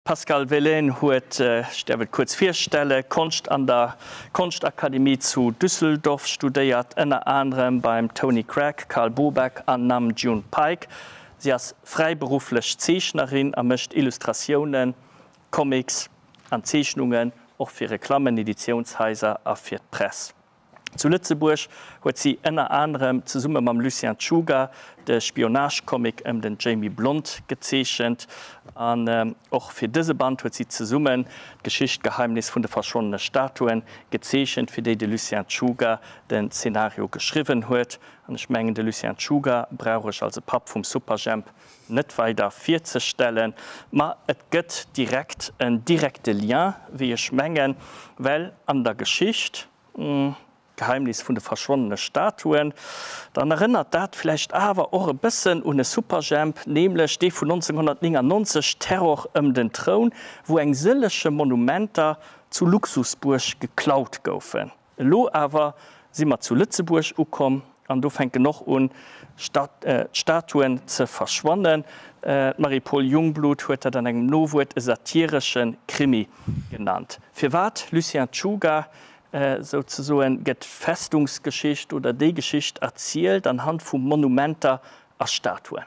D'Pascale Wellen huet, ech däerf et kuerz virstellen, Konscht an der Konschtakademie zu Düsseldorf studéiert, ënner anerem beim Tony Cragg, Carl Bobeck an Nam June Paik. Si ass fräiberufflech Zeechnerin a mécht Illustratiounen, Comics an Zeechnungen, och fir Reklammen, Editiounshaiser a fir d'Press. Zu Lëtzebuerg huet si ënner anerem zesumme mam Lucien Czuga de Spionage-Comic ëm den Jamie Blond gezeechent. An och fir dëse Band huet si zesummen d'Geschicht Geheimnis vun de verschwonnene Statuen gezeechent, fir déi de Lucien Czuga den Zenario geschriwwen huet. An ech mengen, de Lucien Czuga brauch ech als e Papp vum Superjhemp net weider virzestellen. Ma et gëtt direkt en direkte Lien, wéi ech mengen, well an der Geschicht, D'Geheimnis vun de verschwonnene Statuen, dann erënnert dat vläicht awer och e bëssen un e Superjhemp, nämlech dee vun 1999, Terror ëm den Troun, wou eng sëllege Monumenter zu Luxusbuerg geklaut goufen. Elo awer si mer zu Lëtzebuerg ukomm an do fänken och un, d'Statuen ze verschwannen. D'Marie-Paule Jungblut huet dat an engem Nowuert e satiresche Krimi genannt. Firwat, Lucien Czuga, souzesoen, gëtt d'Festungsgeschicht oder déi Geschicht erzielt anhand vu Monumenter a Statuen?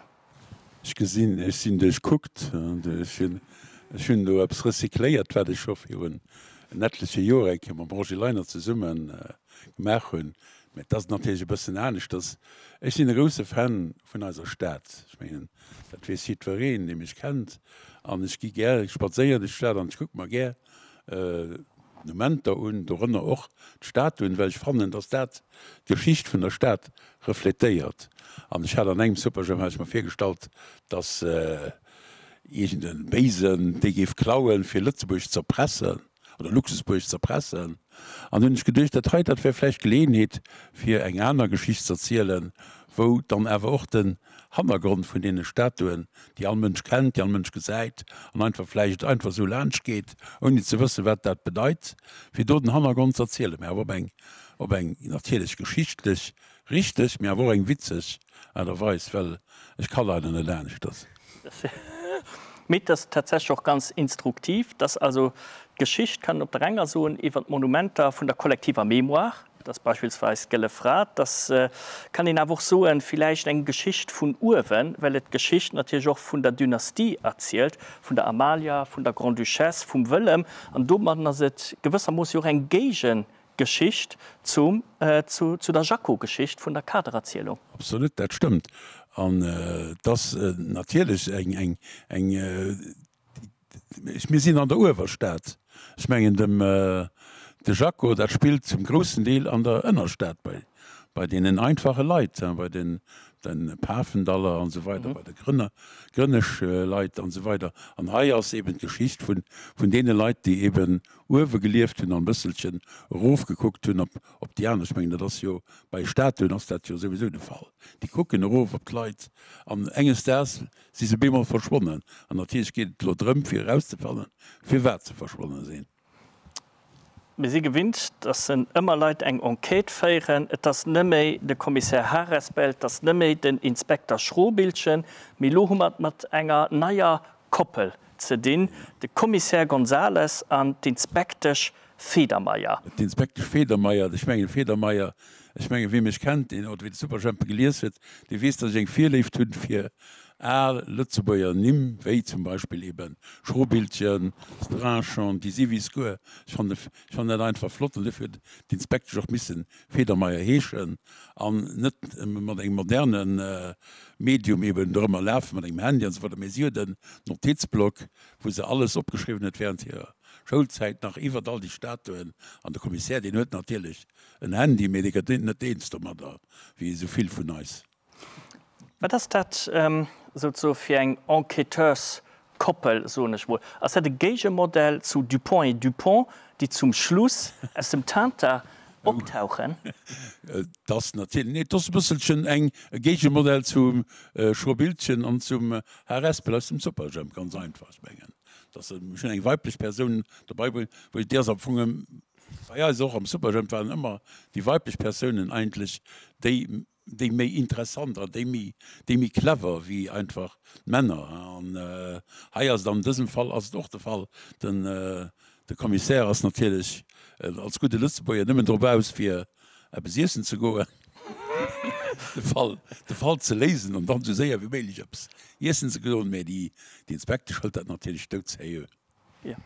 Ech gesinn, ech sinn duerchkuckt. Ech hunn, ech hunn do eppes recycléiert, wat ech scho virun en etleche Joer eng Kéier mam Roger Leiner zesumme gemaach hunn. Mä et ass natierlech e bëssen aneschters. Ech sinn e grousse Fan vun eiser Stad. Ech mengen, dat weess jiddwereen, dee mech kennt. An ech gi gär spadséieren duerch d'Stad an ech kucke mer gär Monumenter un, dorënner och d'Statuen, well ech fannen, dass dat d'Geschicht vun der Stad refletéiert. An ech hat an engem Superjhemp hat ech mer virgestallt, dass iergend e Béisen déi géif klauen, fir Lëtzebuerg z'erpressen oder Luxusbuerg z'erpressen. An hunn ech geduecht, dat hei, dat wär vläicht d'Geleeënheet, fir eng aner Geschicht z'erzielen, wou dann awer och den Hannergrond vun deene Statuen, déi all Mënsch kennt, déi all Mënsch gesäit an einfach vläicht einfach esou laanscht geet, ouni ze wëssen, wat dat bedeit, fir do den Hannergrond ze erzielen, mä awer op eng, op eng natierlech geschichtlech richteg, mä awer och eng witzeg Aart a Weis, well ech ka leider net aneschters. Mee et ass tatsächlech och ganz instruktiv, dass also d'Geschicht, kann een op der enger soen, iwwer d'Monumenter vun der kollektiver Mémoire, dass beispillsweis d'Gëlle Fra, dass kann een awer och soen, villäicht eng Geschicht vun uewen, well et d'Geschicht natierlech och vun der Dynastie erzielt, vun der Amalia, vun der Grande-Duchesse, vum Wëllem, an domadden ass et gewëssermoosse jo och eng Géigegeschicht zum, zu, zu der Jacko-Geschicht vun der Kadererzielung. Absolut, dat stëmmt. An et ass natierlech eng, eng, eng, Mir sinn an der Uewerstad. Ech mengen dem de Jaco, dat spillt zum groussen Deel an der Ënnerstad bei bei deenen einfache Leit, bei den de Pafendaller an esou weider, bei de Grënner Grënnesch-Leit an esou weider. An hei ass eben d'Geschicht vun vun deene Leit, déi eben uewe gelieft hunn an e bësselchen erofgekuckt hunn op op déi aner. Ech mengen, dat ass jo bei Statuen ass dat jo souwisou de Fall. Déi kucken erof op d'Leit an enges Daags Si se bemol verschwonnen. An natierlech geet et elo drëm, fir erauszefannen, firwat se verschwonnen sinn. Mir si gewinnt, dass en ëmmer Leit eng Enquête féieren. Et ass net méi de Kommissär Harespel, et ass net méi den Inspekter Schrobiltgen, mee elo hu mer et mat enger neier Koppel ze dinn, de Kommissär Gonzales an d'Inspektesch Federmeyer. D'Inspektesch Federmeyer, ech mengen Federmeyer, ech mengen wie mech kennt, deen oder wie de Superjhemp gelies huet, dee weess, datt ech eng Virléift hunn fir al Lëtzebuerger Nimm, wéi zum Beispill eben Schrobiltgen, Strinchon, déi Siwisguer. Ech fannen, ech fannen dat einfach flott an dofir huet d'Inspektesch och missen Federmeyer heeschen an net mat engem moderne Medium eben dorëmmer lafen, mat engem Handy an esou weider, mee si huet en Notizblock, wou se alles opgeschriwwen huet während hirer Schoulzäit nach iwwert all déi Statuen an de Kommissär, deen huet natierlech en Handy, mee dee gëtt net eens domadder, wéi esou vill vun eis. Wat ass dat souzesoe fir eng Enquêteurskoppel, soen ech mol? Ass dat e Géigemodell zu Dupont et Dupont, déi zum Schluss aus dem Tinta optauchen? Et ass natierlech, nee, et ass e bësselchen eng, e Géigemodell zum Schrobiltgen an zum Harespel aus dem Superjhemp, ganz einfach. Ech mengen, dass ech hunn eng weiblech Persoun dobei bruecht, wou déi ass am Fong bei eis och am Superjhemp waren ëmmer déi weiblech Persounen eigentlech déi. déi méi interessant an déi méi, déi méi clever wéi einfach d'Männer. An hei ass et, an dësem Fall ass et och de Fall, den, de Commissaire ass natierlech als gudde Lëtzebuerger nëmmen drop aus fir eppes iessen ze goen, de Fall, de Fall ze léisen an dann esou séier wéi méiglech eppes iessen ze goen. Mä déi, déi Inspektesch hëlt dat natierlech doudsérieux. Jo.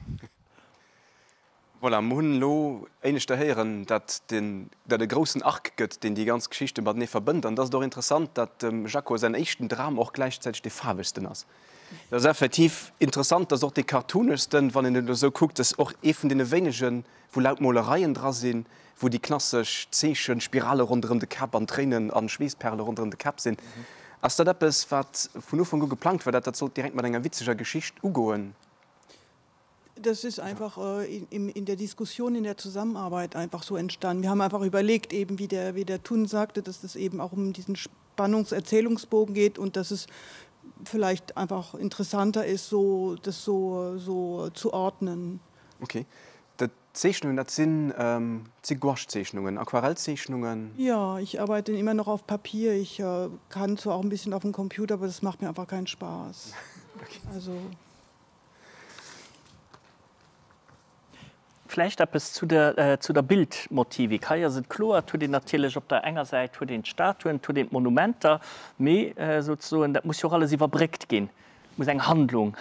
Voilà, mer hunn elo éineschter héieren, dat den, dat e groussen Arc gëtt, deen déi ganz Geschichte matenee verbënnt. An et ass et och interessant, dat dem Jaco säin éischten Dram och gläichzäiteg dee faarwegsten ass. Dat ass effektiv interessant, dass och dee cartoonegsten, wann een et elo esou kuckt, ass och ee vun deene wéinegen, wou laut Molereien dra sinn, wou déi klassesch Zeechen, Spirale ronderëm de Kapp an Tréinen a Schweessperle ronderëm de Kapp sinn. Ass dat eppes, wat vun Ufank u geplangt war, dat dat sollt direkt mat enger witzeger Geschicht ugoen? Das ist einfach äh, in, in der Diskussion, in der Zusammenarbeit einfach so entstanden. Wir haben einfach überlegt, eben wie der, wie der Tun sagte, dass es eben auch um diesen Spannungserzählungsbogen geht und dass es vielleicht einfach interessanter ist, so, das so, so zu ordnen. Okay. D'Zeechnungen, dat sinn si Gouache-Zeechnungen, Aquarellzeechnungen? Ja, ich arbeite immer noch auf Papier. Ich kann zwar auch ein bisschen auf dem Computer, aber das macht mir einfach keinen Spaß. Also. Vläicht eppes zu der, zu der Bildmotivik. Hei ass et kloer, et huet een natierlech op der enger Säit huet een d'Statuen, et huet een d'Monumenter, mee souzesoen dat muss jo och alles iwwerbréckt ginn, et muss eng Handlung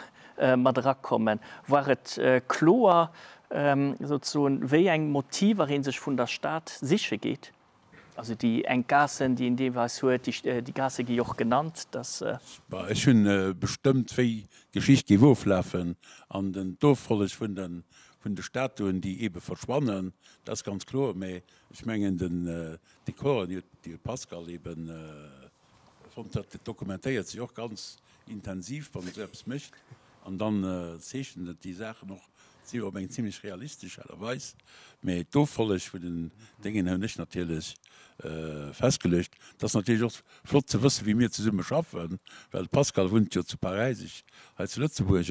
mat erakommen. War et kloer souzesoen, wéi eng Motiver ee sech vun der Stad siche geet? Also déi enk Gaassen, déi een deelweis huet, déi Gaasse gi jo och genannt, dass. Bah, ech hunn bestëmmt, wéi d'Geschicht géif oflafen an den d'Offolleg vun de vun de Statuen, déi eebe verschwannen, dat ass ganz kloer. Mä ech mengen, den Dekoren, déi huet déi huet d'Pascale eeben fonnt, dat dokumentéiert sech och ganz intensiv, wann e sou eppes mécht. An dann zeechent et déi Saachen och op eng zimlech realistesch Aart a Weis. Mee d'Offolleg vun den Déngen hunn ech natierlech festgeluecht. Et ass natierlech och flott ze wëssen, wéi mir zesumme schaffen, well d'Pascale wunnt jo zu Paräis, ech hei zu Lëtzebuerg.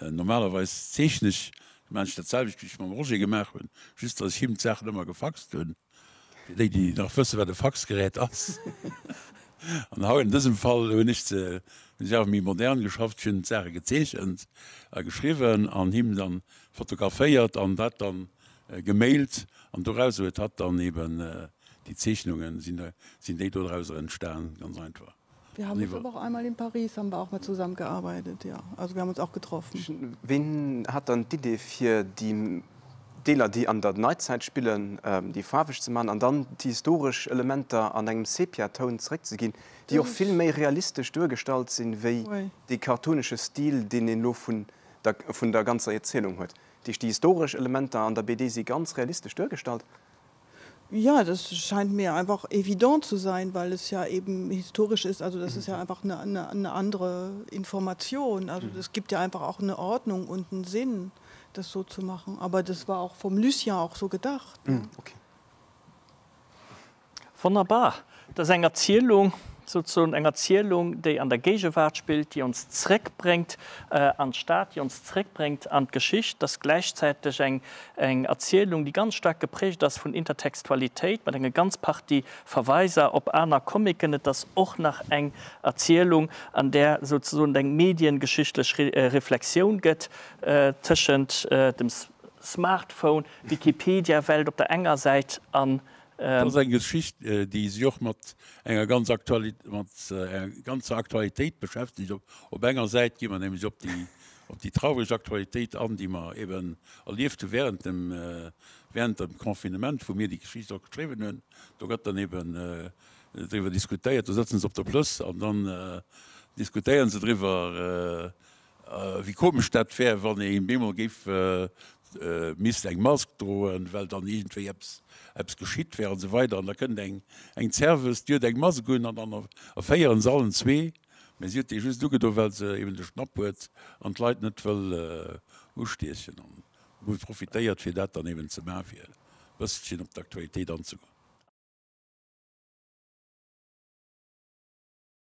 An normalerweis zeechnen ech, maachen ech dat selwecht, wéi ech mam Roger gemaach hunn, just datt ech him d'Saachen ëmmer gefaxt hunn. Fir déi, déi nach wëssen, wat e Faxgerät ass. An haut, an dësem Fall, hunn ech ze, hunn ech awer méi modern geschafft. Ech hunn d'Saache gezeechent a geschriwwen an him dann fotograféiert an dat dann gemailt. An dorauser huet hatt dann eben déi Zeechnungen, sinn, sinn déi dorauser entstan, ganz einfach. Wir haben uns aber auch einmal in Paris haben wir auch mal zusammengearbeitet, ja. Also wir haben uns auch getroffen. Ween hat dann d'Idee fir déi Deeler déi an der Neizäit spillen, déi faarweg ze man an dann déi historesch Elementer an engem Sepia-Toun zeréckzeginn, déi och vill méi realistesch duergestallt sinn wéi dee cartoonesche Stil deen een elo vun der vun der ganzer Erzielung huet. Dat heescht déi historesch Elementer an der BD si ganz realistesch duergestallt. Ja, das scheint mir einfach évident zu sein, weil es ja eben historisch ist. Also das ist ja einfach eine, eine, eine andere Information. Also es gibt ja einfach auch eine Ordnung und einen Sinn, das so zu machen. Aber das war auch vom Lucien auch so gedacht. Mm, okay. Wonnerbar. Dat ass eng Erzielung, souzesoen eng Erzielung, déi an der Géigewaart spillt, déi ons zréckbréngt an d'Stad, déi ons zréckbréngt an d'Geschicht. Dat ass gläichzäiteg eng eng Erzielung, déi ganz staark geprägt ass vun Intertextualitéit, mat enger ganz Partie Verweiser op aner Comicen. Et ass och nach eng Erzielung, an där souzesoen et eng mediengeschichtlech Reflexioun gëtt tëschent dem Smartphone, Wikipedia-Welt op der enger Säit an Et ass eng Geschicht, déi sech och mat enger ganz mat enger ganzer Aktualitéit beschäftegt. Op enger Säit gi mer nämlech op déi, op déi traureg Aktualitéit an, déi mer eben erlieft hu während dem, während dem Confinement, wou mir déi Geschicht och geschriwwen hunn. Do gëtt dann eben driwwer diskutéiert, do sëtzen se op der Plëss an dann diskutéieren se driwwer, Wéi komesch dat wär, wann een bemol géif misst eng Mask droen, well dann iergendwéi eppes eppes geschitt wär an esou weider. An da kënnt eng eng Serveuse, déi huet eng Mask un an dann erféieren se allen zwee, mä si huet déi just ugedo, well se eben de Schnapp huet an d'Leit net wëll ustiechen. An hu profitéiert, fir dat dann eben ze maachen, fir e bësselchen op d'Aktualitéit anzegoen.